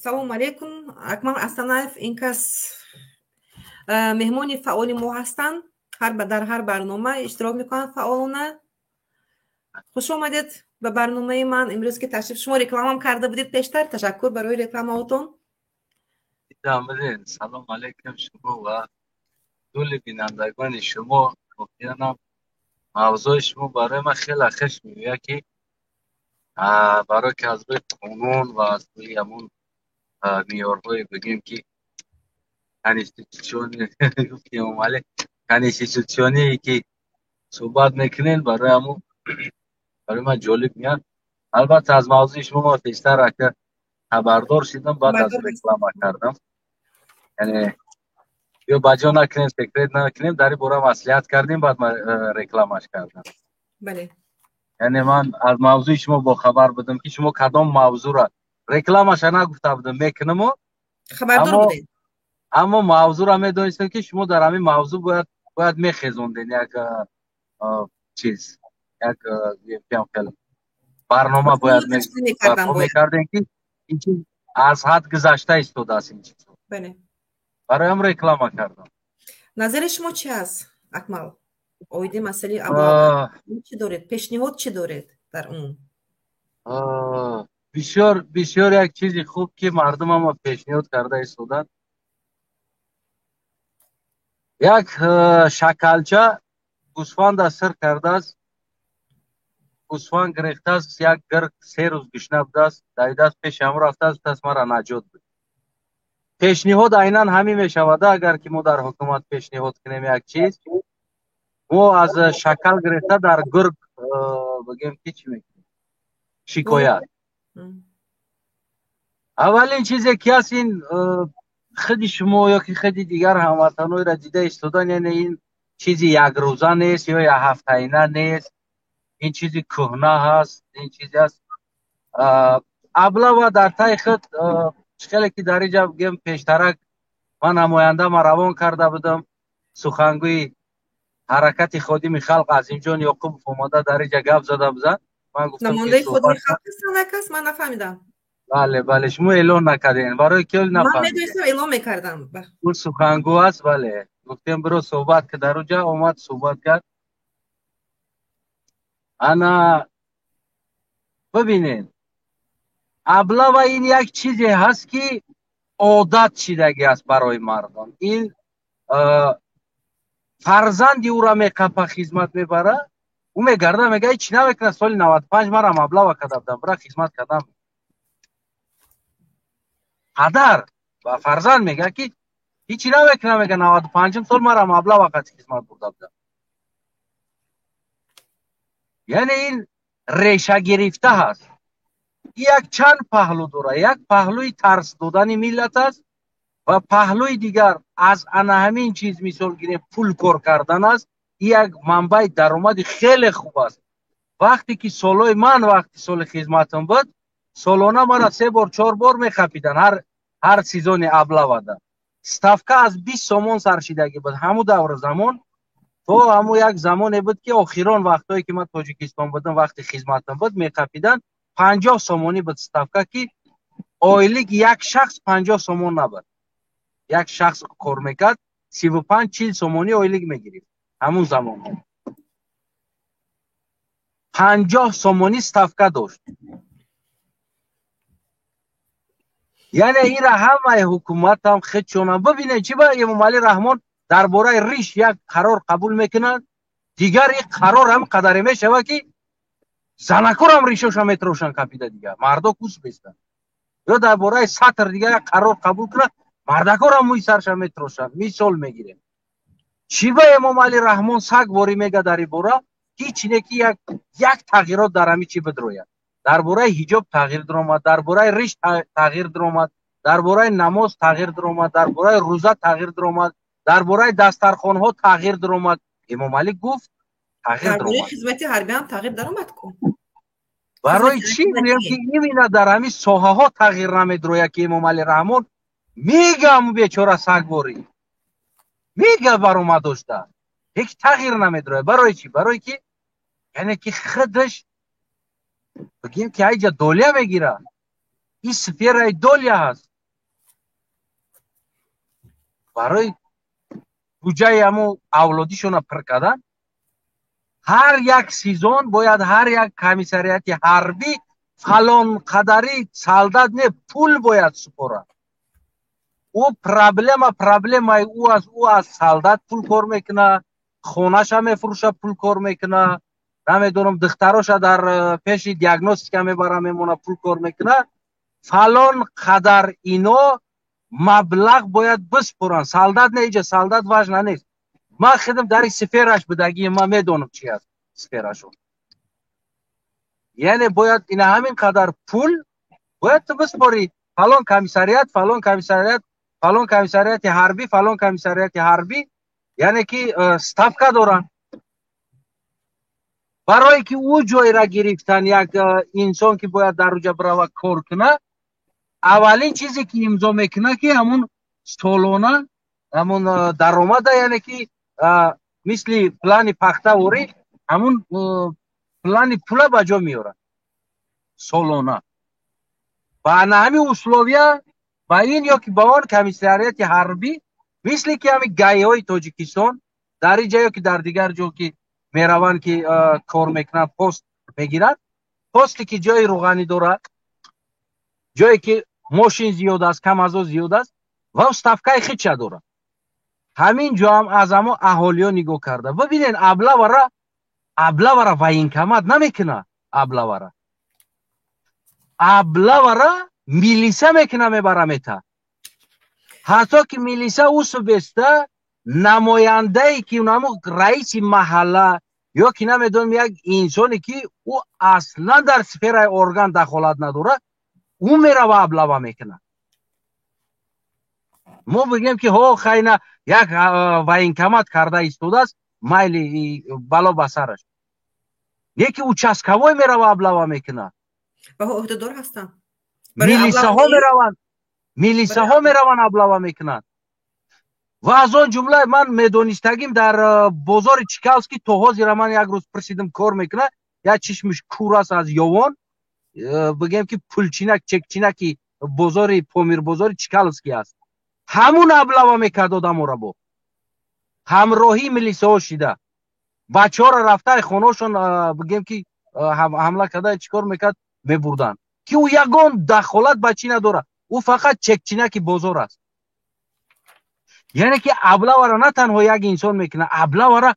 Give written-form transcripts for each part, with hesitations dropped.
Салому алейкум. Акмал Астанаев, ин кас меҳмони фаъоли мо ҳастанд, дар ҳар барнома иштирок мекунанд фаъолона. Хуш омадед ба барномаи ман имрӯз ки ташриф. Шумо рекламам карда будед пештар, ташаккур барои рекламаотон. Салом алейкум шумо ва кулли бинандагони шумо. Воқеанам мавзӯи шумо барои ман хеле хуш меояд, ки барои ки аз рӯи қонун ва аз рӯи ҳамон меъёрҳое бигем, ки конститутсионие ки суҳбат мекунем, барои ҳамон барои ман ҷолиб меяд. Албатта, аз мавзӯи шумо ман пештар ака хабардор шудам, баъд аз реклама кардам. Яъне ё ба ҷо накунем, секрет накунем, дар ин бора маслиҳат кардем, баъд ман рекламаш кардам. Бале. Яъне ман аз мавзӯи шумо бохабар будам, ки шумо кадом мавзӯъра рекламаша нагуфта будам, мекунаму хабардор будед. Аммо мавзӯъра медонистам, ки шумо дар ҳамин мавзӯъ бояд мехезонден як чиз, як хеле барнома бояд мекардем, ки ин чиз аз ҳад гузашта истодааст ин чиз. Бале. Бароям реклама кардам. Назари шумо чи аст, Акмал, оиди масъалаи облава? Чӣ доред, пешниҳод чӣ доред дар он? Бисёр бисёр як чизи хуб, ки мардумама пешниҳод карда истоданд. Як шакалча гӯсфанда сир кардааст, гӯсфанд гирифтааст, як гирг 3 рӯз гушна будааст, давидааст пеши ҳамон рафтааст, гуфтааст: «Мара наҷот бид». Пешниҳод айнан ҳамин мешавад. Агар ки мо дар ҳукумат пешниҳод кунем як чиз, мо аз шакал гирифта дар гург бигем, ки чӣ мекунем, шикоят. Аввалин чизе ки ҳаст, ин худи шумо ё ки худи дигар ҳамватанҳоеро дида истодан, яъне ин чизи якрӯза нест ё якҳафтаина нест, ин чизи кӯҳна ҳаст, ин чизе аст. Облава дар таи худ хеле ки дар инҷа бигем, пештарак ман намояндама равон карда будам, сухангӯи ҳаракати ходими халқ Азимҷон Ёқубов омада дар инҷа гап зада бузад. Ман гуфтам, намояндаи ходими халқ ҳастанд акас? Ман нафаҳмидам. Бале, бале, шумо эълон накардем, барои ки нафаҳмидем. Ман медонистам, эълон мекардам. Ӯ сухангӯ аст, бале. Гуфтем, биро суҳбат ки, дар уҷа омад, суҳбат кард. Ана бибинед, облава ин як чизе ҳаст, ки одат шидагӣ аст барои мардон. Ин фарзанди ӯра меқапа, хизмат мебара, ӯ мегарда, мега: «Ҳечи намекунад, соли 95 марам облава карда будам, бира хизмат кардам». Падар ба фарзанд мега, ки ҳечи намекунам, мега, 95-ум сол марам облава қати хизмат бурда будам. Яъне ин решагирифта ҳаст. Як чанд паҳлӯ дорад. Як паҳлӯи тарс додани миллат аст ва паҳлӯи дигар аз ана ҳамин чиз, мисол гирем, пул кор кардан аст. Як манбаи даромади хеле хуб аст. Вақте ки солҳои ман, вақти соли хизматам буд, солона мара се бор, чор бор мехапиданд. Ҳар сезони облавада ставка аз 20 сомон саршидагӣ буд ҳамун давра замон. То ҳамун як замоне буд, ки охирон вақтҳое ки ман Тоҷикистон будам, вақти хизматам буд, меқапиданд, 50 сомонӣ буд ставка, ки ойлик як шахс 50 сомон набуд. Як шахс кор мекард, 35, 40 сомонӣ ойлик мегирифт. Ҳамун замон 50 сомонӣ ставка дошт. Яъне ира ҳамаи ҳукуматам худшонам бибинед, чӣ ба Эмомалӣ Раҳмон дар бораи риш як қарор қабул мекунад, дигар ин қарор ҳам қадаре мешавад, ки занакорам ришоша метрошанд капида, дигар мардо кус бестанд. Ё дар бораи сатр дигар як қарор қабул кунад, мардакорам мӯи сарша метрошанд. Мисол мегирем, чӣ ба Эмомалӣ Раҳмон саг ворӣ мега дар ин бора? Ҳеч не ки як тағйирот дар ҳамин чӣ бидрояд. Дар бораи ҳиҷоб тағйир даромад, дар бораи риш тағйир даромад, дар бораи намоз тағйир даромад, дар бораи рӯза тағйир даромад, дар бораи дастархонҳо тағйир даромад. Эмомалӣ гуфт, тағйир даромад. Хизмати ҳарбиам тағйир даромад ку. Барои чӣ гӯям, ки имина дар ҳамин соҳаҳо тағйир намедрояд, ки Эмомалӣ Раҳмон мегам бечора сагворӣ мега баромад дошта, ҳеҷ тағйир намедрояд? Барои чӣ? Барои ки яъне ки худаш бигем, ки айҷа доля мегирад, ин сфераи доля ҳаст. Барои буҷаи ҳамун авлодишона пир кардан ҳар як сезон бояд ҳар як комиссариати ҳарбӣ фалон қадари солдат не, пул бояд супорад. Ӯ проблемаи ӯ аст. Ӯ аз солдат пул кор мекунад, хонаша мефурӯша, пул кор мекунад, намедонам, духтароша дар пеши диагностика мебара, мемона, пул кор мекунад. Фалон қадар ино маблағ бояд биспоранд. Солдат не, иҷа солдат важно нест. Ман худам дар сфераш будагӣ, ман медонам, чи аст сферашон. Яъне бояд ина ҳамин қадар пул бояд ту биспорӣ фалон комиссариат, фалон комиссариат, фалон комиссариати ҳарбӣ, фалон комиссариати ҳарбӣ. Яъне ки ставка доранд. Барое ки ӯ ҷойра гирифтан, як инсон ки бояд дар уҷа бирава кор кунад, аввалин чизе ки имзо мекунад, ки ҳамун солона ҳамун даромада, яъне ки мисли плани пахтаворӣ, ҳамун плани пула ба ҷо меорад солона. Ба ана ҳамин условия ба ин ё ки ба он комиссариати ҳарбӣ, мисли ки ҳамин ГАИ ҳои Тоҷикистон дар ин ҷа ё ки дар дигар ҷо ки мераванд, ки кор мекунанд, пост мегиранд, посте ки ҷои рӯғанӣ дорад, ҷое ки мошин зиёд аст, КамАЗо зиёд аст ва ставкаи хича дорад. Ҳамин ҷо ҳам аз ҳамо аҳолиё нигоҳ карда бибинен. Облавара военкомат намекуна, облавара милиса мекуна, мебара, мета. Ҳатто ки милиса усубеста намояндае ки намо раиси маҳалла ё ки намедонам, як инсоне ки ӯ аслан дар сфераи орган дахолат надорад, ӯ мерава, облава мекунад. Мо бигем ки ҳо, хайна, як военкомат карда истодааст, майли, бало ба сараш. Яки участковой мерава, облава мекунад. Ва ӯҳдадор ҳастанд. Милисаҳо мераванд, милисаҳо мераванд, облава мекунанд. Ва аз он ҷумла ман медонистагим, дар бозори Чкаловский то ҳозира, ман як рӯз пурсидим, кор мекунад, як чишмиш кур аст, аз ёвон, бигем ки пулчинак, чекчинаки бозори Помир, бозори Чкаловский аст. Ҳамун облава мекард одаморо бо ҳамроҳии милисаҳо шида, бачаҳоро рафтаи хонаошон, бигем ки ҳамла карда, чӣ кор мекард, мебурданд, ки ӯ ягон дахолат ба чӣ надорад, ӯ фақат чекчинаки бозор аст. Яъне ки облавара на танҳо як инсон мекунад, облавара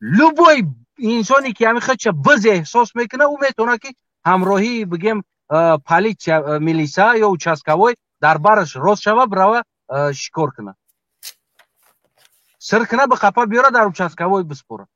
любой инсоне ки ҳамин худша биз эҳсос мекунад, ӯ метавонад ки ҳамроҳии, бигем, полиция, милиса ё участковой дар бараш рост шава, бирава, шикор кунад, сир кунад, ба қапа биёра, дар участковой биспора.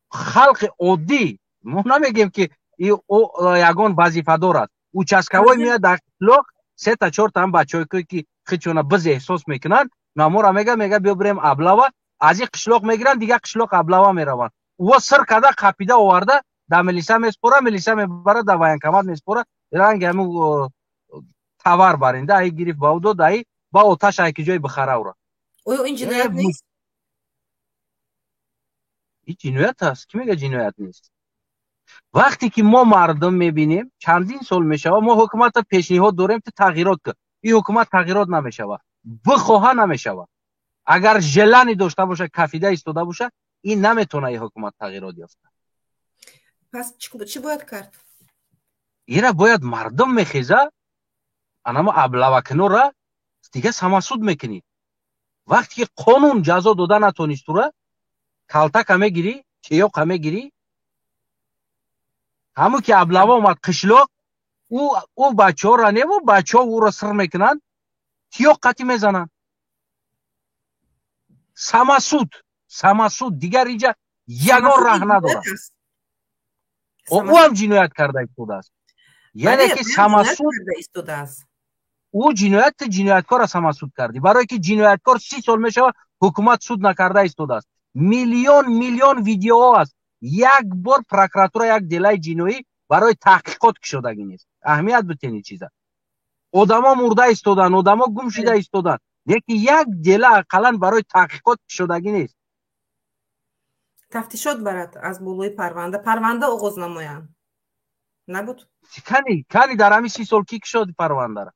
Халқи оддӣ, мо намегем ки ягон вазифадор аст. Участковой меяд дар қишлоқ, сета чорта ҳам бачаҳое ки худшона биз эҳсос мекунанд, намора мега, биё бирем облава. Аз ин қишлоқ мегиранд, дигар қишлоқ облава мераванд. Ӯ сир карда, қапида оварда, дар милиса меспора, милиса мебара, дар военкомат меспора. Ранги ҳамун товар баринда, ай гирифт, ба ӯ дод, ай ба оташ, ай ки ҷой бихара ура. Оё ин ҷиноят нест? Ин ҷиноят аст. Кӣ мега ҷиноят нест? Вақте ки мо мардум мебинем, чандин сол мешавад, мо ҳукумата пешниҳод дорем, ту тағйирот кун, ин ҳукумат тағйирот намешавад, бихоҳа намешавад. Агар желание дошта боша, кафида истода боша, ин наметавона, ин ҳукумат тағйирот ёфта. Пас чӣ бояд кард? Ира бояд мардум мехеза, анамо облавакунора дига самосуд мекунӣ. Вақте ки қонун ҷазо дода натонист, тура калтака мегирӣ, чиёқа мегирӣ. Ҳамун ки облава омад қишлоқ, ӯ бачаҳоро неву бачаҳо ӯро сир мекунанд, тиёқ қатӣ мезананд. Самосуд, самосуд, дигар инҷа ягон раҳ надорад. Ӯ ҳам ҷиноят карда истодааст. Яъне ки самосуд, ӯ ҷиноят, ҷинояткорро самосуд кардӣ, барое ки ҷинояткор 30 сол мешавад, ҳукумат суд накарда истодааст. Миллион миллион видеоҳо аст, як бор прокуратура як делаи ҷиноӣ барои таҳқиқот кушодагӣ нест. Аҳамият битен ин чиза. Одамо мурда истоданд, одамо гум шида истоданд, лекин як дела ақаллан барои таҳқиқот кушодагӣ нест. Тафтишот барад, аз болои парванда парванда оғоз намоянд, набуд. Кани, кани, дар ҳамин 30 сол кӣ кушоди парвандара?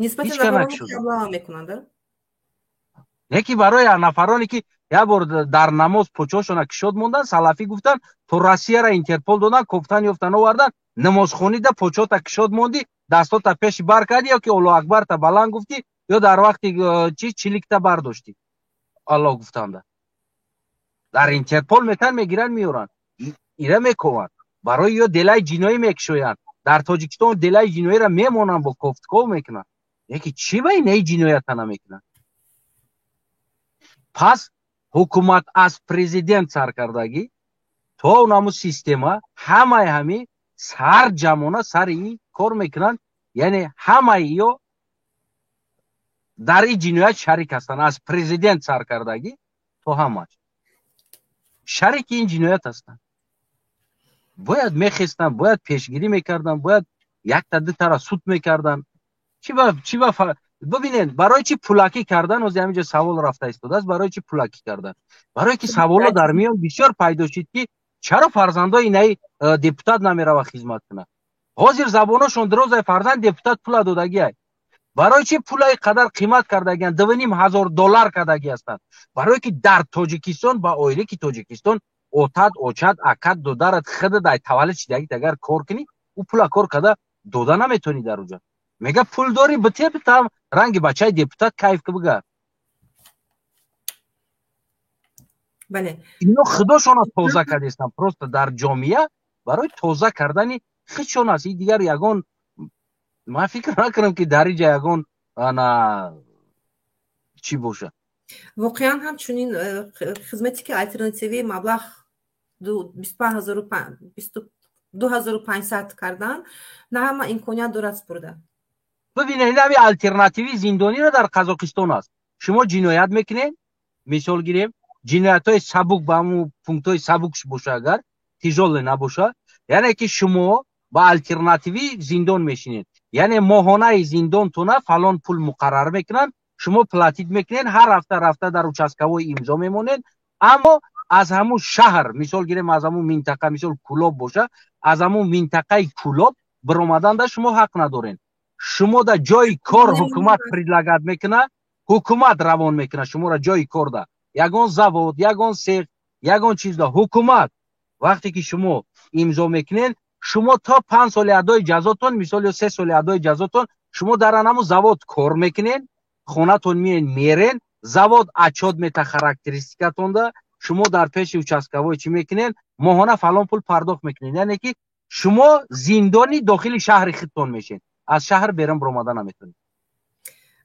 Нисбати нафароне ки облава мекунанд, не ки барои нафароне ки як бор дар намоз почошона кишод мондан, салафӣ гуфтан, то Россияра Интерпол додан, кофтан ёфтан овардан, намозхонида почота кишод монди, дастота пеши бар кардӣ ё ки Аллоҳу акбарта баланд гуфтӣ, ё дар вақти чи чиликта бардоштӣ Аллоҳ гуфтанда. Дар Интерпол метан мегиранд, меоранд, ира мекованд, барои ё делаи ҷиноӣ мекушоянд. Дар Тоҷикистон делаи ҷиноиро мемонанд, бо кофтков мекунанд. Яки чӣ ба инаи ҷиноята намекунанд? Пас ҳукумат аз президент саркардагӣ то наму система ҳамаи ҳами сар ҷамона сари ин кор мекунанд, яъне ҳамаи ё дар ин ҷиноят шарик ҳастанд, аз президент саркардагӣ то ҳамаш шарики ин ҷиноят ҳастанд. Бояд мехестанд, бояд пешгирӣ мекарданд, бояд якта дутара суд мекарданд. Чӣ ба бибинед, барои чӣ пулакӣ кардан? Ози ҳаминҷо савол рафта истодааст, барои чӣ пулакӣ кардан? Барое ки саволо дар миён бисёр пайдо шид, ки чаро фарзандои инаи депутат намерава хизмат кунад? Ҳозир забоношон дирозай, фарзанд депутат пула додагиай. Барои чӣ пулаи қадар қимат кардагианд? $2,500 кардагӣ ҳастанд. Барое ки дар Тоҷикистон ба оиле ки Тоҷикистон отат, очат, акат, додарат, худат ай таваллуд шидагит агар кор кунӣ, ӯ пула кор карда дода наметонӣ дар уҷа. Мега пул дорӣ, бите битам ранги бачаи депутат кайф ки бигар. Бале. Ино худошона тоза кардестанд, просто дар ҷомеа барои тоза кардани худшон аст. И дигар ягон ман фикр накунам ки дар инҷа ягон ана чӣ бошад. Воқеан ҳам чунин хизмате ки алтернативии маблағ 2500 кардан, на ҳама имконият дорад супурда. Бибинед, ҳами алтернативии зиндониро дар Қазоқистон аст. Шумо ҷиноят мекунед, мисол гирем, ҷиноятҳои сабук ба ҳамун пунктҳои сабукш боша, агар тижоле набоша, яъне ки шумо ба алтернативӣ зиндон мешинед. Яъне моҳонаи зиндонтона фалон пул муқаррар мекунанд, шумо платит мекунед, ҳар ҳафта рафта дар участковой имзо мемонед, аммо аз ҳамун шаҳр, мисол гирем, аз ҳамун минтақа, мисол Кулоб боша, аз ҳамун минтақаи Кулоб баромаданда шумо ҳақ надоред. Шумо да ҷои кор ҳукумат предлагат мекунад, ҳукумат равон мекунад шуморо ҷои кор да. Ягон завод, ягон сех, ягон чиз да ҳукумат вақте ки шумо имзо мекунед, шумо то 5 соли адои ҷазотон, мисол ё 3 соли адои ҷазотон, шумо дар анаму завод кор мекунед, хонатон миен мерен, завод отчёт мета характеристикатонда, шумо дар пеши участковой чӣ мекунед, моҳона фалон пул пардохт мекунед. Яъне ки шумо зиндони дохили шаҳри худтон мешед, аз шаҳр берун баромада наметавонед.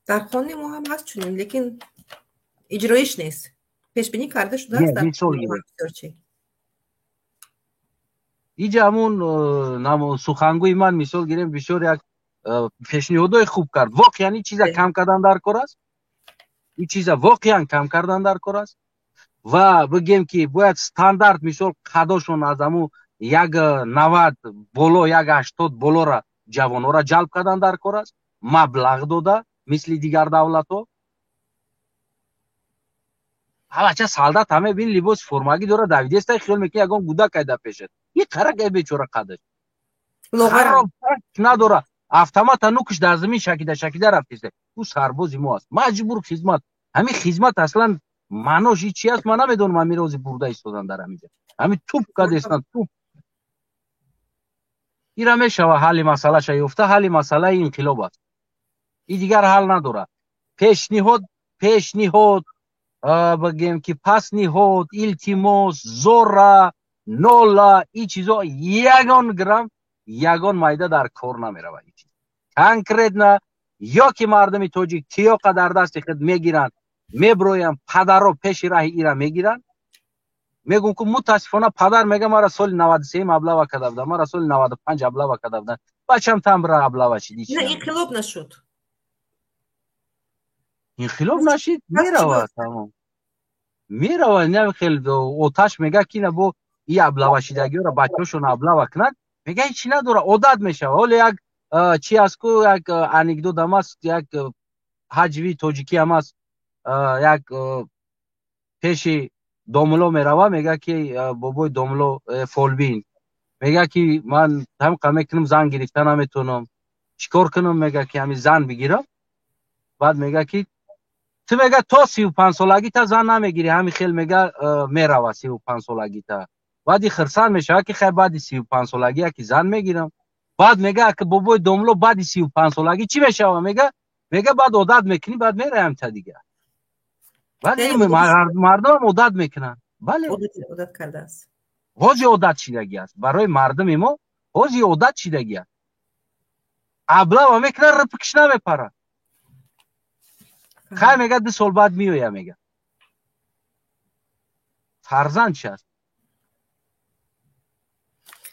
Дар қонуни мо ҳам ҳаст чунин, лекин иҷроиш нест. Пешбинӣ карда шудааст дар иҷа ҳамун сухангӯи ман мисол гирем, бисёр як пешниҳодҳои хуб кард. Воқеан ин чиза кам кардан дар кор аст, ин чиза воқеан кам кардан дар кор аст ва бигем ки бояд стандарт, мисол қадошон аз ҳамун 1,90 боло, 1,80 болора ҷавонҳоро ҷалб кардан дар кор аст, маблағ дода мисли дигар давлатҳо. Ҳалача солдат ҳаме бин либоси формагӣ дора, давидестай, хиёл мекунӣ ягон гудак айда пешад. И қаракай бечора қадаш. Хароб надора. Автомата нукш дар замин шакида шакида рафтеста. Ӯ сарбози мо аст. Маҷбур хизмат. Ҳамин хизмат аслан маънош чи аст, ман намедонам, ҳамин рози бурда истодан дар ҳаминҷа. Ҳамин туп кадестан, туп. Ира мешава ҳалли масъалаша ёфта, ҳалли масъалаи инқилоб аст. И дигар ҳал надорад. Пешниҳод, пешниҳод, бигем ки пасниҳод, илтимос, зора, нола, ин чизо ягон грамм, ягон майда дар кор намеравад. Конкретно ё ки мардуми тоҷик тиёқа дар дасти худ мегиранд, меброянд, падаро пеши раҳи ира мегиранд. Мегӯм ку мутаассифона падар мега мара соли 93 облава карда будам, мара соли 95 облава карда будам, бачам там бира облава шид. Не, инқилоб нашуд. Инқилоб нашид, меравад тамом. Меравад, не хел оташ мега ки на бо и облава шидагиёро бачаҳошон облава кунанд, мега ҳеч надора, одат мешава. Ҳоло як чи аст ку, як анекдот ҳам аст, як ҳаҷви тоҷикӣ ҳам аст, як пеши домло мерава, мега ки бобои домло фолбин, мега ки ман ҳамқа мекунам, зан гирифта наметавонам, чӣ кор кунам? Мега ки ҳамин зан бигирам. Баъд мега ки ту мега то 35 солагита зан намегирӣ, ҳами хел мега мерава 35 солагита. Баъди хирсанд мешава ки хай, баъди 35 солагӣ яки зан мегирам. Баъд мега, ака, бобои домло, баъди 35 солагӣ чӣ мешава? Мега, баъд одат мекунӣ, баъд мераям та дига. Баъд мардумам одат мекунанд, бале. Одат кардааст. Ҳози одат шидагӣ аст барои мардуми мо, ҳози одат шидагӣ аст. Облава мекунад, рипкиш намепарад. Хай, мега, 2 сол баъд меоя, мега. Фарзанд чи аст?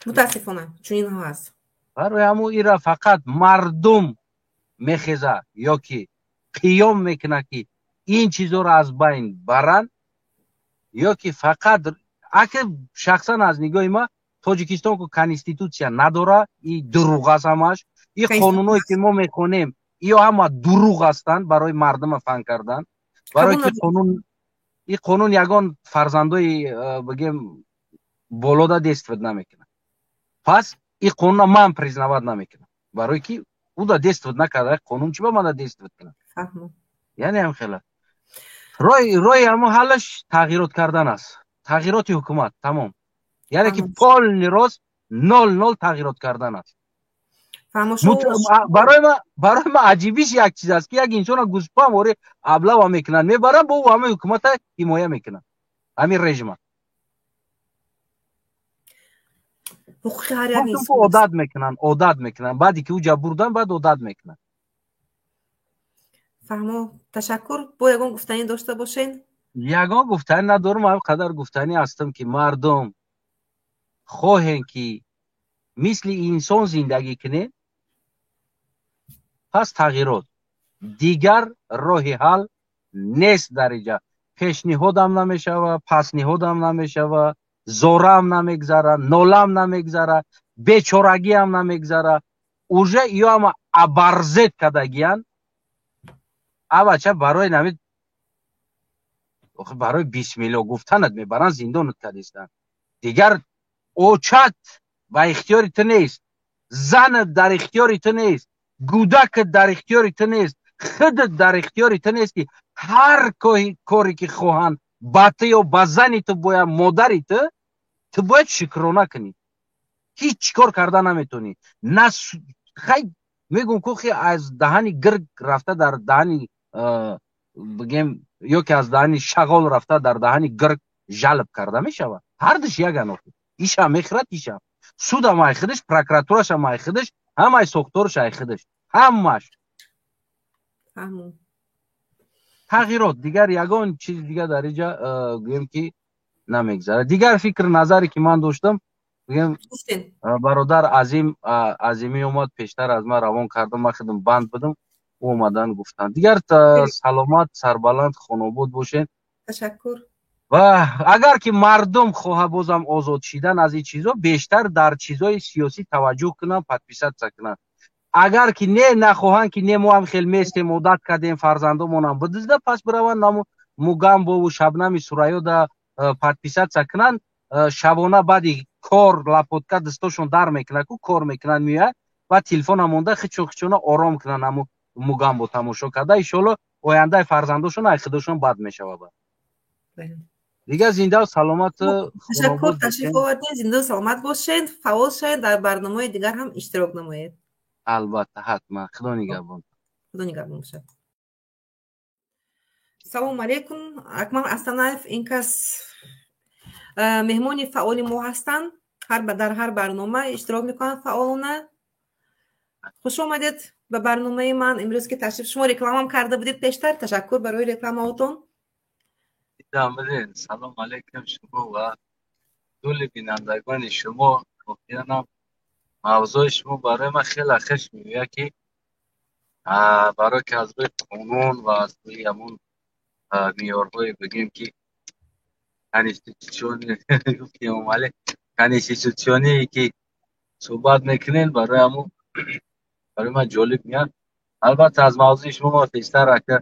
Мутаассифона, чунинҳо ҳаст. Барои ҳамун ира фақат мардум мехеза ё ки қиём мекунад, ки ин чизоро аз байн баранд, ё ки фақат аки шахсан аз нигоҳи ма, Тоҷикистон ку конститутсия надора, и дурӯғ аст ҳамаш. И қонуное ки мо мехонем, ё ҳама дурӯғ ҳастанд барои мардума фан кардан, барое ки қонун, и қонун ягон фарзандои бигем болода действовать намекунад. Пас и қонуна ман признавать намекунам, барое ки уда действовать накарда, қонун чӣ ба мана действовать кунад? Яъне ҳам хела роҳи ҳамо ҳаллаш тағйирот кардан аст, тағйироти ҳукумат, тамом. Яъне ки полный рост нол нол тағйирот кардан аст. Барои ма аҷибиш як чиз аст, ки як инсона гӯспан вори облава мекунанд, мебаранд, бо ҳамаи ҳукумата ҳимоя мекунанд, ҳамин режима. Ҳуқуқи ҳар як инсон. Одат мекунанд, одат мекунанд. Баъде ки ӯ ҷа бурдан, баъд одат мекунанд. Фаҳмо, ташаккур. Бо ягон гуфтанӣ дошта бошед? Ягон гуфтанӣ надорам. Ҳам қадар гуфтанӣ ҳастам, ки мардум хоҳем, ки мисли инсон зиндагӣ кунем, пас тағйирот. Дигар роҳи ҳал нест. Дар иҷа пешниҳодам намешава, пасниҳодам намешава, зораам намегзара, нолаам намегзара, бечорагиам намегзара. Уже ё ама оборзеть кардагиян. Авача барои нами, барои бисмилло гуфтанат мебаранд, зиндонат кардистанд. Дигар очат ба ихтиёри ту нест, занат дар ихтиёри ту нест, гӯдакат дар ихтиёри ту нест, худат дар ихтиёри ту нест, ки ҳар коре ки хоҳанд ба ту ё ба зани ту, бояд модари ту, ту бояд шукрона кунӣ. Ҳеҷ кор карда наметавонӣ. На хай, мегӯм ку, хи аз даҳани гирг рафта дар даҳани, бигем, ё ки аз даҳани шағол рафта дар даҳани гирг жалб карда мешавад. Ҳардуш яган охи. Ишам мехӯрад, ишам судам ай худаш, прокуратурашам ай худаш, ҳамаи сохтораш ай худаш, ҳамаш. Тағйирот. Дигар ягон чизи дигар дар иҷа гӯем ки намегзарад. Дигар фикр назаре ки ман доштам, гӯем, бародар Азим Азимӣ омад пештар аз ман, равон кардам, ман худам банд будам, ӯ омадан гуфтанд. Дигар саломат, сарбаланд, хонобод бошед. Ташаккур. Ва агар ки мардум хоҳа бозам озод шидан аз ин чизо, бештар дар чизои сиёсӣ таваҷҷӯҳ кунанд, подписаться кунанд. Агар ки не, нахоҳанд, ки не, мо ҳам хел местем, одат кардем, фарзандомонам бидизда, пас бираванд наму Мугамбову Шабнами Сурайёда подписаться кунанд. Шабона баъди кор лапотка дастошон дар мекунад ку, кор мекунанд, меояд ва телефона монда, хичо хичона ором кунанд, ҳаму Мугамбо тамошо карда. Иншоалло, ояндаи фарзандошон ай худошон бад мешавад. Дигар зиндаву саломат. Ташаккур, ташриф овардед. Зиндаву саломат бошед, фаъол шавед, дар барномаҳои дигар ҳам иштирок намоед. Албатта, ҳатман. Худо нигаҳбон. Худо нигаҳбон бошад. Салому алейкум, Акмал Астанаев. Ин кас меҳмони фаъоли мо ҳастанд, дар ҳар барнома иштирок мекунанд фаъолона. Хуш омадед ба барномаи ман имрӯз ки ташриф шумо рекламам карда будед пештар, ташаккур барои рекламаотон. Салом алейкум шумо ва кулли бинандагони шумо. Воқеанам, мавзӯи шумо барои ман хеле хуш меояд, ки барое ки аз рӯи қонун ва аз рӯи ҳамун меъёрҳое, бигем, ки конститутсионие ки суҳбат мекунед, барои ҳамун барои ман ҷолиб меяд. Албатта, аз мавзӯи шумо ма пештар ака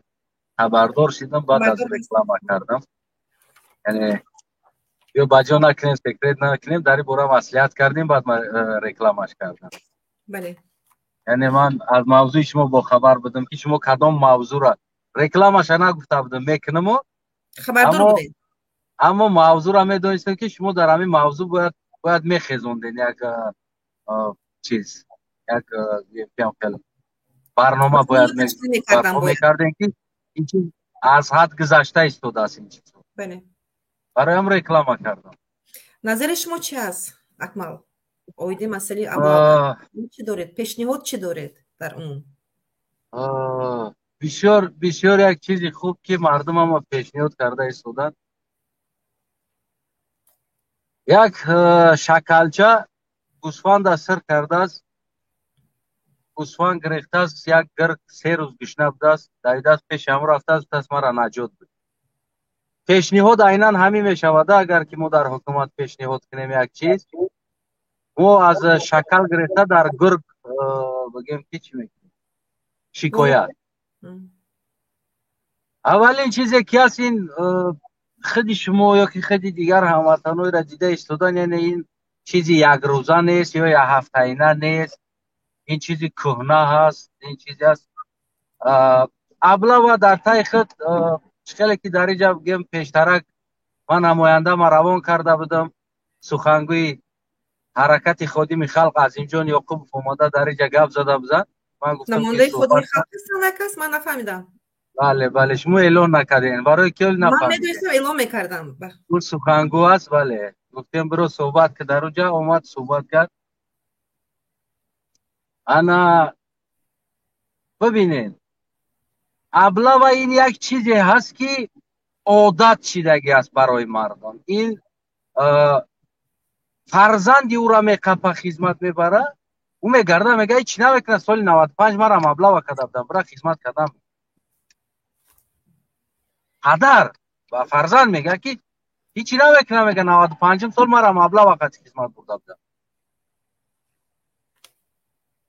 хабардор шудам, баъд аз реклама кардам. Яъне ё ба ҷо накунем, секрет накунем, дар ин бора маслиҳат кардем, баъд ман рекламаш кардам. Бале. Яъне ман аз мавзӯи шумо бохабар будам, ки шумо кадом мавзӯъра рекламаша нагуфта будам, мекунаму. Хабардор будед. Аммо мавзӯъра медонистам, ки шумо дар ҳамин мавзӯъ бояд мехезонден як чиз, як хел барнома бояд мекардем, ки ин чиз аз ҳад гузашта истодааст ин чиз. Бароям реклама кардам. Назари шумо чи аст, Акмал? Оиди масъалаи облава чӣ доред? Пешниҳод чӣ доред дар умум? Бисёр бисёр як чизи хуб, ки мардумама пешниҳод карда истоданд. Як шакалча гӯсфанда сир кардааст, гӯсфанд гирифтааст, як гирг 3 рӯз гушна будааст, давидааст пеши ҳамон рафтааст, гуфтааст мара наҷот бид. Пешниҳод айнан ҳамин мешавад, агар ки мо дар ҳукумат пешниҳод кунем як чиз, мо аз шакал гирифта дар гург бигем ки чӣ мекунем? Шикоят. Аввалин чизе ки ҳаст, ин худи шумо ё ки худи дигар ҳамватанҳоеро дида истодан, яъне ин чизи якрӯза нест ё якҳафтаина нест, ин чизи кӯҳна ҳаст, ин чизе аст. Облава дар таи худ хеле ки дар инҷа бигем пештарак ман намояндама равон карда будам, сухангӯи ҳаракати ходими халқ Азимҷон Ёқубов омада дар инҷа гап зада бузад. Ман гуфтам, намояндаи ходими халқ ҳастанд акас? Ман нафаҳмидам. Бале, бале, шумо эълон накардем. Барои ки нафаҳмидем? Ман медонистам, эълон мекардам. Ӯ сухангӯ аст, бале. Гуфтем биро суҳбат ки дар уҷа омад суҳбат кард. Ана бибинед, облава ин як чизе ҳаст, ки одат шидагӣ аст барои мардон. Ин фарзанди ӯра меқапа, хизмат мебара, ӯ мегарда мега ҳеч намекунад, соли 95 марам облава карда будам, бира хизмат кардам. Падар ба фарзанд мега ки ҳечи намекунад, мега 95-м сол марам облава қати хизмат бурда будам.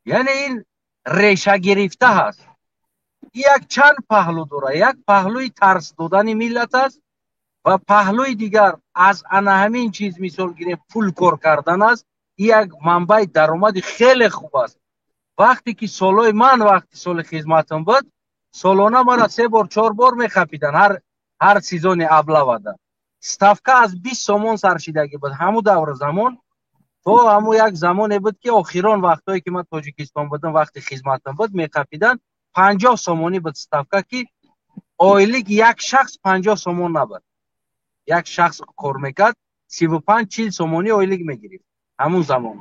Яъне ин реша гирифта ҳаст. Як чанд паҳлӯ дорад. Як паҳлӯи тарс додани миллат аст ва паҳлӯи дигар аз ана ҳамин чиз мисол гирем пул кор кардан аст. Ин як манбаи даромади хеле хуб аст. Вақте ки солҳои ман, вақти соли хизматам буд, солона мара 3 бор 4 бор мехапиданд ҳар сезони облавада. Ставка аз 20 сомон саршидагӣ буд ҳамун давра замон, то ҳамун як замоне буд, ки охирон вақтҳое ки ман Тоҷикистон будам, вақти хизматам буд, мехапиданд 50 сомонӣ буд ставка, ки ойлик як шахс 50 сомон набуд. Як шахс кор мекард, 35-40 сомонӣ ойлик мегирифт ҳамун замон.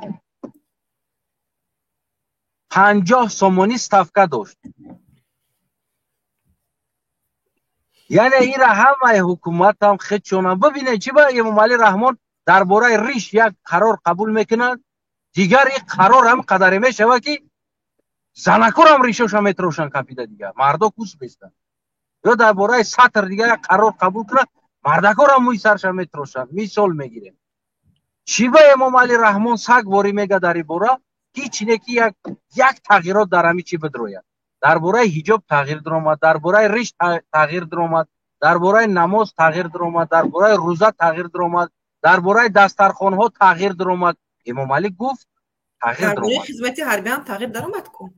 50 сомонӣ ставка дошт. Яъне инра ҳамаи ҳукуматам худшонам бибинед, чӣ ба Эмомалӣ Раҳмон дар бораи риш як қарор қабул мекунад, дигар ин қарор ҳам қадаре мешавад, ки занакорам ришоша метрошанд капида, дигар мардо кус бестанд. Ё дар бораи сатр дигар як қарор қабул кунад, мардакорам мӯи сарша метрошанд. Мисол мегирем. Чӣ ба Эмомалӣ Раҳмон саг ворӣ мега дар ин бора, ҳеч не ки як тағйирот дар ҳамин чӣ бидрояд. Дар бораи ҳиҷоб тағйир даромад, дар бораи риш тағйир даромад, дар бораи намоз тағйир даромад, дар бораи рӯза тағйир даромад, дар бораи дастархонҳо тағйир даромад. Эмомалӣ гуфт тағйир даромад. Дар бораи хизмати ҳарбӣ ҳам тағйир даромад ку.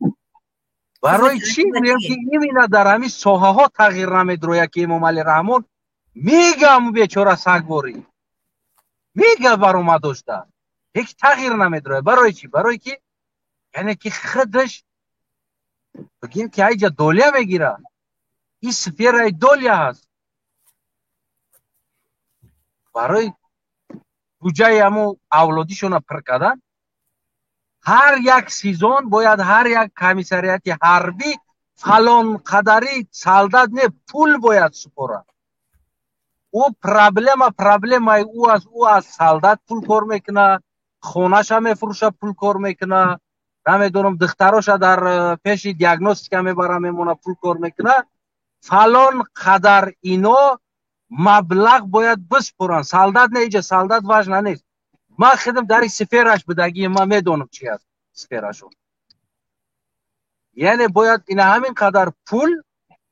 Барои чӣ мегӯям ки именно дар ҳамин соҳаҳо тағйир намедрояд, ки Эмомалӣ Раҳмон мегам бечора сагворӣ мега баромад дошта, ҳеҷ тағйир намедрояд. Барои чӣ? Барои ки яъне ки худаш бигем ки айҷа долия мегирад, ин сфераи долия ҳаст. Барои буҷаи ҳамун авлодишона пир кардан ҳар як сезон бояд ҳар як комиссариати ҳарбӣ фалон қадари солдат не пул бояд супорад. Ӯ проблемаи ӯ аст. Ӯ аз солдат пул кор мекунад, хонаша мефурӯшад, пул кор мекунад, намедонам духтароша дар пеши диагностика мебара мемонад, пул кор мекунад. Фалон қадар ино маблағ бояд биспоранд. Солдат не, иҷа солдат важна нест. Ман худам дар сфераш будагӣ, ман медонам чи аст сферашон. Яъне бояд ина ҳамин қадар пул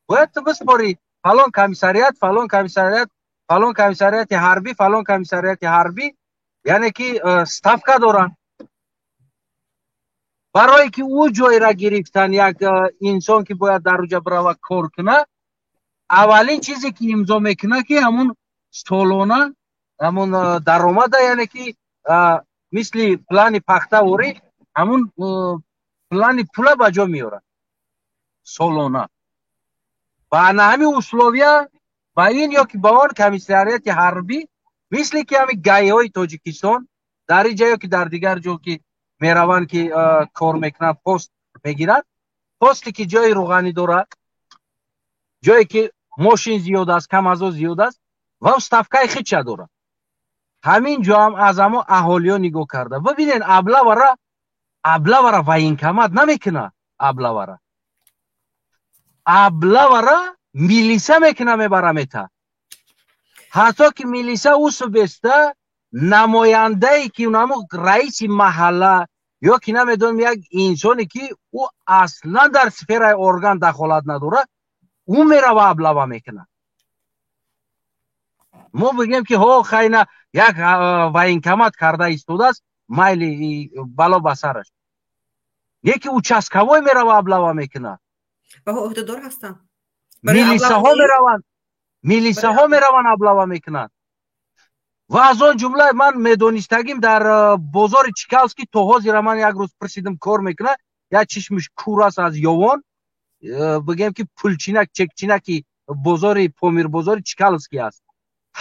бояд ту биспорӣ фалон комиссариат, фалон комиссариат, фалон комиссариати ҳарбӣ, фалон комиссариати ҳарбӣ, яъне ки ставка доранд. Барое ки ӯ ҷойра гирифтан, як инсон ки бояд дар уҷа бирава кор кунад, аввалин чизе ки имзо мекунад, ки ҳамун солона ҳамун даромада, яъне ки мисли плани пахтаворӣ ҳамун плани пула ба ҷо меорад солона. Ба ана ҳамин условия ба ин ё ки ба он комиссариати ҳарбӣ, мисли ки ҳамин ГАИ-ҳои Тоҷикистон дар ин ҷа ё ки дар дигар ҷо ки мераванд, ки кор мекунанд, пост мегиранд, посте ки ҷои рӯғанӣ дорад, ҷое ки мошин зиёд аст, КамАЗо зиёд аст ва ставкаи хича дорад. Ҳамин ҷо ҳам аз ҳамо аҳолиё нигоҳ карда бибинед, облавара военкомат намекунад, облавара милиса мекуна, мебара мета. Ҳатто ки милиса усубеста намояндае ки намо раиси маҳалла ё ки намедонам як инсоне ки ӯ аслан дар сфераи орган дахолат надорад, ӯ мерава облава мекунад. Мо бигем ки ҳо хайна як военкомат карда истодааст, майли, бало ба сараш. Яки участковой мерава облава мекунад. Ва ӯҳдадор ҳастанд. Милисаҳо мераванд, милисаҳо мераванд облава мекунанд. Ва аз он ҷумла ман медонистагим дар бозори Чкаловский то ҳозира ман як рӯз пурсидим, кор мекунад, як чишмиш кур аст аз ёвон, бигем ки пулчинак, чекчинаки бозори Помир, бозори Чкаловский аст.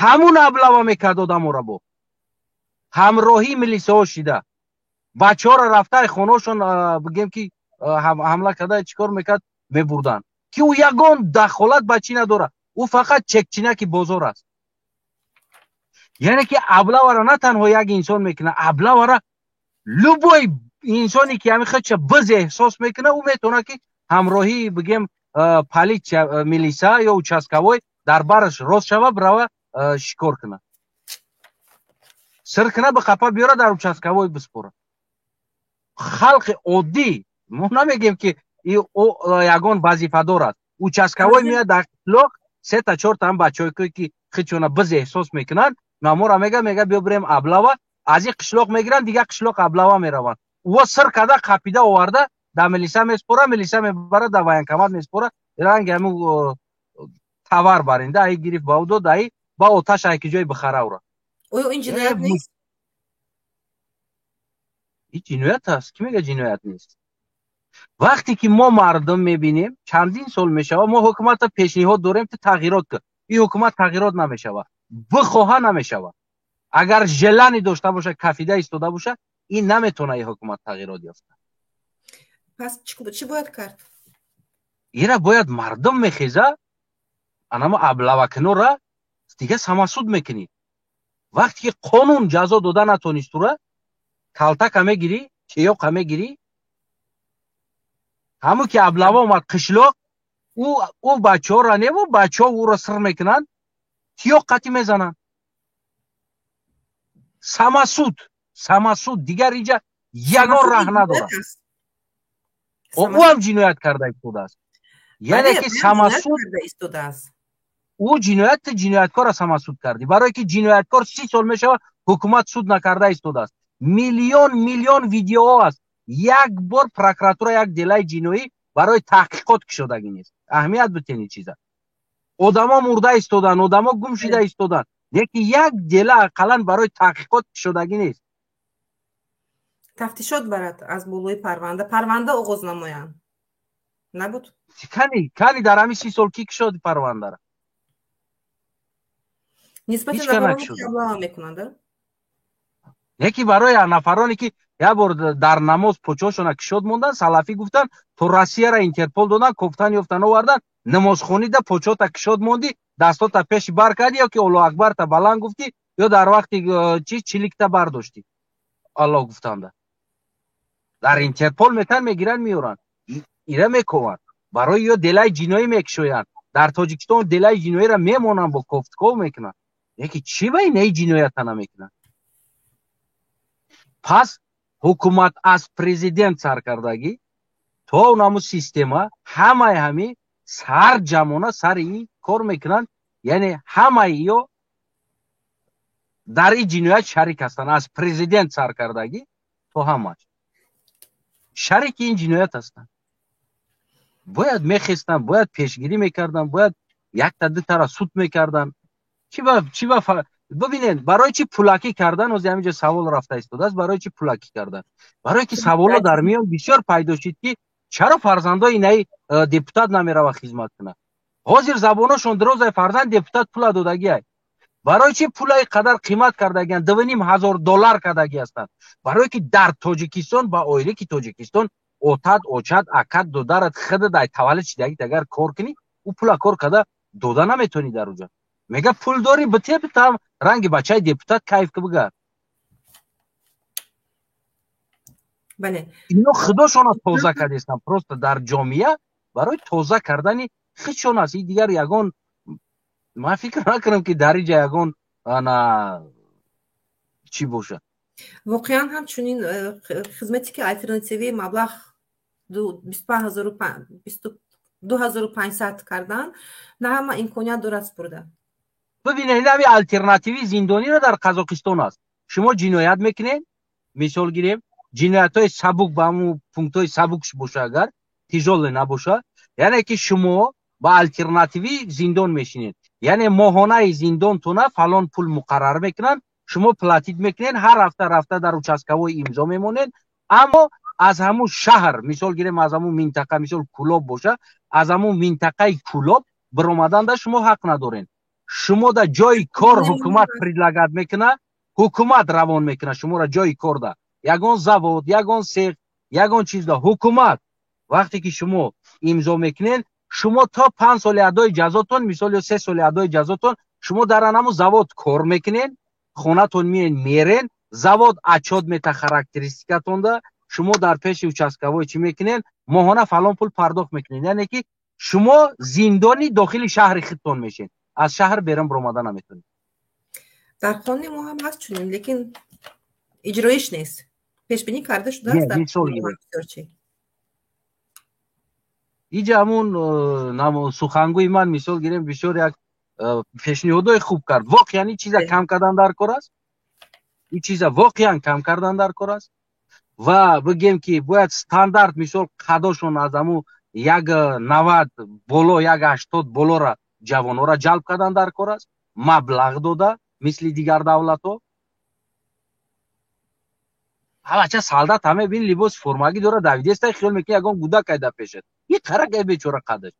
Ҳамун облава мекард одаморо бо ҳамроҳии милисаҳо шида. Бачаҳоро рафтаи хонаошон, бигем ки ҳамла карда чӣ кор мекард, мебурданд. Ки ӯ ягон дахолат ба чӣ надорад, ӯ фақат чекчинаки бозор аст. Яъне ки облавара на танҳо як инсон мекунад, облавара любой инсоне ки ҳамин худша биз эҳсос мекунад, ӯ метавонад ки ҳамроҳии бигем полиция, милиса ё участковой дар бараш рост шава, бирава шикор кунад, сир кунад, ба қапа биёра, дар участковой биспора. Халқи оддӣ, мо намегем ки ягон вазифадор аст. Участковой меяд дар қишлоқ, сета чорта ҳам бачаҳое ки худшона биз эҳсос мекунанд, намора мега биё бирем облава, аз ин қишлоқ мегиранд, дигар қишлоқ облава мераванд. Ӯ сир карда қапида оварда дар милиса меспора, милиса мебара дар военкомат меспора, ранги ҳамун товар баринда, ай гирифт ба ӯ дод, ай ба оташ ай ки ҷой бихара ӯра. Оё ин ҷиноят нест? Ин ҷиноят аст. Кӣ мега ҷиноят нест? Вақте ки мо мардум мебинем, чандин сол мешавад, мо ҳукуматро пешниҳод дорем, ту тағйирот кун. Ин ҳукумат тағйирот намешавад, бихоҳа намешавад. Агар желание дошта боша, кафида истода боша, ин наметавонад ин ҳукумат тағйирот ёфта. Пас чӣ бояд кард? Ира бояд мардум мехеза, анамо облавакунора дига самосуд мекунӣ. Вақте ки қонун ҷазо дода натонист, тура калтака мегирӣ, чиёқа мегирӣ. Ҳамун ки облава омад қишлоқ, ӯ бачаҳоро неву бачаҳо ӯро сир мекунанд, тиёқ қатӣ мезананд. Самосуд, самосуд, дигар инҷа ягон раҳ надорад. Ӯ ҳам ҷиноят карда истодааст. Яъне ки самосуд ӯ ҷиноят, ҷинояткорро самосуд кардӣ. Барое ки ҷинояткор 30 сол мешавад, ҳукумат суд накарда истодааст. Миллион миллион видеоҳо аст. Як бор прокуратура як делаи ҷиноӣ барои таҳқиқот кушодагӣ нест. Аҳамият битен ин чиза. Одамо мурда истоданд, одамо гум шида истоданд, лекин як дела ақаллан барои таҳқиқот кушодагӣ нест. Тафтишот барад аз болои парванда, парванда оғоз намоянд. Набуд? Кани дар ҳамин 30 сол кӣ кушоди парвандара? Нисбати нафароне ки облава мекунанд? Яке барои нафароне ки як бор дар намоз почошона кушод монданд, салафӣ гуфтанд, то Россияра Интерпол доданд, кофтан ёфтан оварданд, намозхонида почота кушод мондӣ, дастота пеши бар кардӣ ё ки Аллоҳу акбарта баланд гуфтӣ, ё дар вақти чиз чиликта бардоштӣ. Аллоҳ гуфтанда. Дар Интерпол метан мегиранд, меоранд. Ира мекованд. Барои ё делаи ҷиноӣ мекушоянд. Дар Тоҷикистон делаи ҷиноиро мемонанд, бо кофтков мекунанд. Яки чӣ ба инаи ҷиноята намекунанд? Пас ҳукумат аз президент саркардагӣ то наму система ҳамаи ҳами сар ҷамона сари ин кор мекунанд, яъне ҳамаи ё дар ин ҷиноят шарик ҳастанд, аз президент саркардагӣ то ҳамаш. Шарики ин ҷиноят ҳастанд. Бояд мехестанд, бояд пешгирӣ мекарданд, бояд якта дутара суд мекарданд. Чӣ ба бибинед, барои чӣ пулакӣ кардан? Ози ҳаминҷо савол рафта истодааст. Барои чӣ пулакӣ кардан? Барое ки саволо дар миён бисёр пайдо шид, ки чаро фарзандои инаи депутат намерава хизмат кунад? Ҳозир забоношон дирозай, фарзанд депутат пула додагиай. Барои чӣ пулаи қадар қимат кардагианд, 2,5 ҳазор доллар кардагӣ ҳастанд? Барое ки дар Тоҷикистон ба оиле ки Тоҷикистон отат, очат, акат, додарат, худат ай таваллуд шидагит, агар кор кунӣ, ӯ пула кор карда дода наметавонӣ. Дар уҷа мега пул дорӣ, бите, битам ранги бачаи депутат кайф ки бигард. Бале. Ино худошона тоза кардестанд, просто дар ҷомеа барои тоза кардани худшон аст. И дигар ягон ман фикр накунам, ки дар инҷа ягон ана чӣ бошад. Воқеан ҳам чунин хизмате ки алтернативӣ маблағ 25 ҳазору 2500 кардан, на ҳама имконият дорад супурда. Бибинед, ҳами алтернативӣ зиндониро дар Қазоқистон аст. Шумо ҷиноят мекунед, мисол гирем, ҷиноятҳои сабук, ба ҳамун пунктҳои сабукш боша, агар тяжёлый набоша, яъне ки шумо ба алтернативӣ зиндон мешинед, яъне моҳонаи зиндонтона фалон пул муқаррар мекунанд, шумо платить мекунед, ҳар ҳафта рафта дар участковой имзо мемонед. Аммо аз ҳамун шаҳр, мисол гирем, аз ҳамун минтақа, мисол Кулоб боша, аз ҳамун минтақаи Кулоб биромаданда шумо ҳақ надоред. Шумо да ҷои кор ҳукумат предлагать мекунад, ҳукумат равон мекунад шуморо ҷои корда, ягон завод, ягон сех, ягон чизда ҳукумат. Вақте ки шумо имзо мекунед, шумо то 5 соли адои ҷазотон, мисол, ё 3 соли адои ҷазотон, шумо дар анаму завод кор мекунед, хонатон миен, мерен, завод отчёт мета характеристикатонда, шумо дар пеши участковой чӣ мекунед, моҳона фалон пул пардохт мекунед. Яъне ки шумо зиндони дохили шаҳри худтон мешед, аз шаҳр берун биромада наметавонед. Дар қонуни мо ҳам ҳаст чунин, лекин иҷроиш нест, пешбинӣ карда шудааст. Мисол, иҷа ҳамун сухангӯи ман, мисол гирем, бисёр як пешниҳодҳои хуб кард. Воқеан ин чиза кам кардан дар кор аст, ин чиза воқеан кам кардан дар кор аст. Ва бигем ки бояд стандарт, мисол, қадошон аз ҳамун 1,90 боло, 1,80 болора ҷавонҳоро ҷалб кардан дар кор аст, маблағ дода, мисли дигар давлатҳо. Ҳавача солдат ҳаме бин, либоси формагӣ дора, давидеста, хиёл мекунӣ ягон гудак айда пешад. И қаракай бечора, қадаш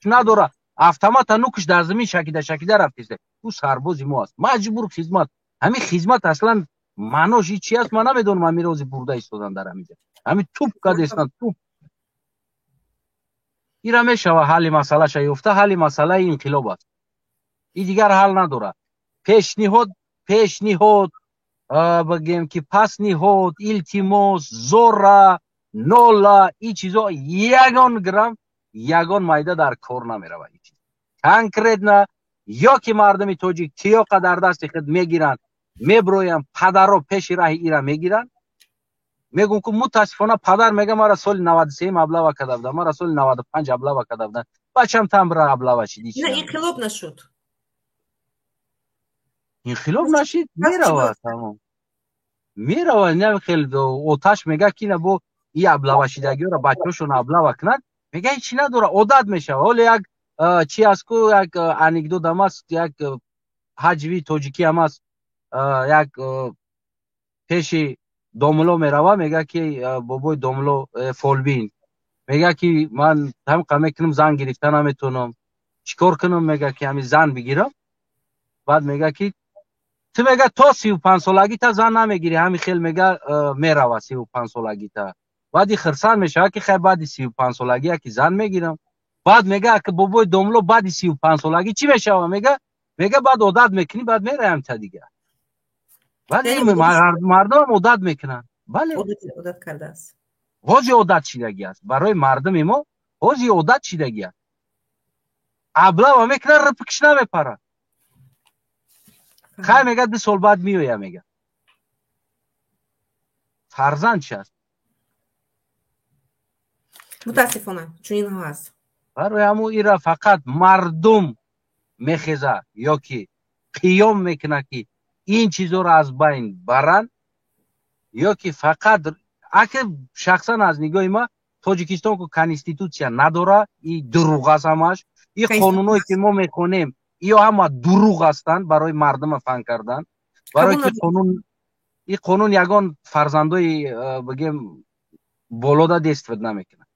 надора, автомата нукш дар замин шакида шакида рафтеста. Ӯ сарбози мо аст, маҷбур хизмат. Ҳамин хизмат аслан маънош и чи аст, ман намедонам. Ҳамин рози бурда истодан дар ҳаминҷа, ҳамин туп кадестан, туп. Ира мешава ҳалли масъалаша ёфта. Ҳалли масъалаи инқилоб аст, и дигар ҳал надорад. Пешниҳод, пешниҳод бигем ки пасниҳод, илтимос, зора, нола, ин чизо ягон грамм, ягон майда дар кор намеравад. Конкретно ё ки мардуми тоҷик тиёқа дар дасти худ мегиранд, меброянд, падаро пеши раҳи ира мегиранд. Мегӯм ку, мутаассифона, падар мега: «Мара соли 93 облава карда будам, мара соли 95 облава карда будам, бачам тамбра облава шид». Инқилоб нашуд. Инқилоб нашид, меравад, тамом, меравад. Хел оташ мега ки на бо и облава шидагиёро бачаҳошон облава кунанд, мега ҳечи надора, одат мешава. Ҳоле як чи аст ку, як анекдот ам аст, як ҳаҷви тоҷикӣ ам аст. Як пеши домуло мерава, мега ки: «Бобои домуло фолбин», мега ки «ман ҳамқа мекунам, зан гирифта наметавонам, чӣ кор кунам?» Мега ки ҳами зан бигирам. Баъд мега ки: «Ту, мега, то 35 солагита зан намегирӣ». Ҳами хел, мега, мерава 35 солагита. Баъди хирсанд мешава ки хай, баъди 35 солагӣ яки зан мегирам. Баъд мега: «Ака, бобои домуло, баъди 35 солагӣ чӣ мешава?» Мега: «Баъд одат мекунӣ, баъд мераям та дига». Баъд мардумам одат мекунанд, бале. Одат кардааст. Ҳози одат шидагӣ аст барои мардуми мо, ҳози одат шидагӣ аст. Облава мекунад, рипкиш намепарад. Хай, мега, 2 сол баъд меоя. Мега, фарзанд чи аст? Мутаассифона, чунинҳо ҳаст. Барои ҳамун ира фақат мардум мехеза ё ки қиём мекунад, ки ин чизоро аз байн баранд, ё ки фақат Аки шахсан аз нигоҳи ма Тоҷикистон ку конститутсия надора, и дурӯғ аст ҳамаш. И қонуное ки мо мехонем, иё ҳама дурӯғ ҳастанд барои мардума фан кардан. Барои ки қонун, и қонун ягон фарзандои бигем болода действовать намекунад.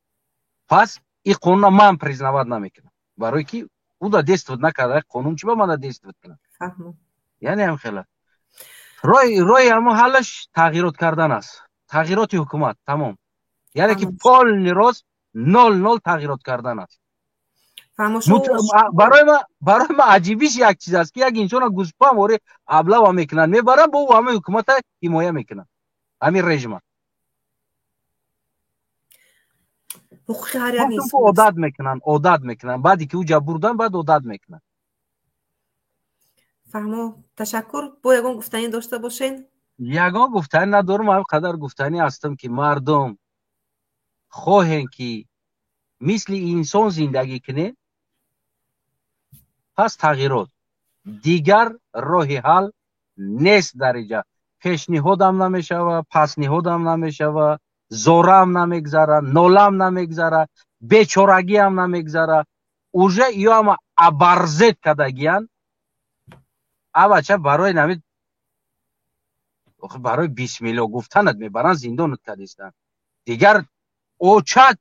Пас и қонуна ман признавать намекунам. Барои ки уда действовать накарда, қонун чӣ ба мана действовать кунад? Яъне ҳам хела. Роҳи ҳамо ҳаллаш тағйирот кардан аст. Тағйироти ҳукумат, тамом. Яъне ки полный рост нол-нол тағйирот кардан аст. Барои ма аҷибиш як чиз аст, ки як инсона гӯспанд вори облава мекунанд, мебаранд, бо ҳамаи ҳукумата ҳимоя мекунанд, ҳамин режима. Ҳуқуқи ҳар як инсон. Одат мекунанд, одат мекунанд. Баъде ки уҷа бурдан, баъд одат мекунанд. Фаҳмо, ташаккур. Бо ягон гуфтанӣ дошта бошед? Ягон гуфтанӣ надорам, ҳам қадар гуфтанӣ ҳастам, ки мардум хоҳем, ки мисли инсон зиндагӣ кунем, пас тағйирот. Дигар роҳи ҳал нест дар инҷа. Пешниҳодам намешава, пасниҳодам намешава, зораам намегзара, нолаам намегзара, бечорагиам намегзара. Уже ё ҳама абарзет кардагиян. Авача барои нами барои бисмилло гуфтанат мебаранд, зиндонат кардистанд. Дигар очат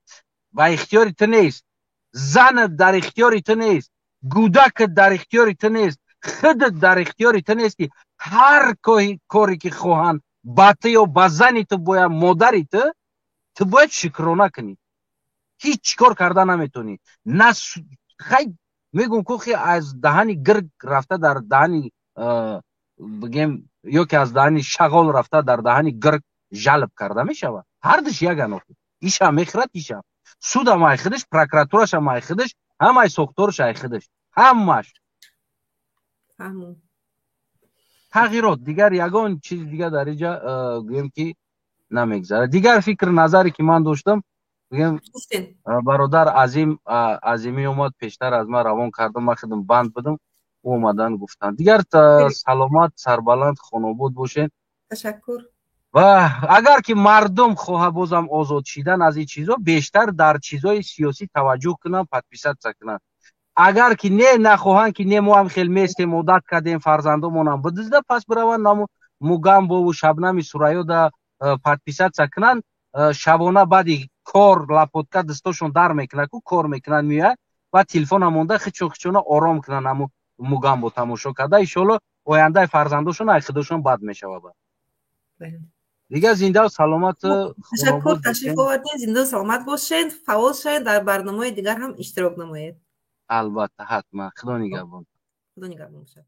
ба ихтиёри ту нест, занат дар ихтиёри ту нест, гӯдакат дар ихтиёри ту нест, худат дар ихтиёри ту нест, ки ҳар коре ки хоҳанд ба ту ё ба зани ту, бояд модари ту, ту бояд шукрона кунӣ. Ҳеҷ кор карда наметонӣ. На хай мегӯм ку, хи аз даҳани гирг рафта дар даҳани бигем, ё ки аз даҳани шағол рафта дар даҳани гирг жалб карда мешавад. Ҳардуш яган охи. Ишам мехӯрад, ишам. Судам ай худаш, прокуратурашам ай худаш, ҳамаи сохтораш ай худаш. Ҳамаш. Тағйирот, дигар ягон чизи дигар дар инҷа гӯем ки намегзарад. Дигар фикр назаре ки ман доштам, гӯем бародар Азим Азимӣ омад пештар аз ман равон кардам, ман худам банд будам, ӯ омадан гуфтанд. Дигар саломат, сарбаланд, хонобод бошед. Ташаккур. Ва агар ки мардум хоҳад бозам озод шидан аз ин чизо, бештар дар чизои сиёсӣ таваҷҷӯҳ кунанд, подписаться кунанд. Агар ки не нахоҳанд, ки не мо ҳам хел местем, одат кардем, фарзандомонам бидизда, пас бираванд наму Мугамбову Шабнами Сурайёда подписаться кунанд. Шабона баъди кор лапотка дастошон дар мекунад, ку кор мекунанд, меояд ва телефона монда хичон хичона ором кунанд, ҳаму Мугамбо тамошо карда. Иншоалло ояндаи фарзандошон ай худошон бад мешавад. Дигар зиндаву саломат. Ташаккур, ташриф овардед, зиндаву саломат бошед, фаъол шавед, дар барномаҳои дигар ҳам иштирок намоед. Албатта, ҳатман. Худо нигаҳбон. Худо нигаҳбон бошад.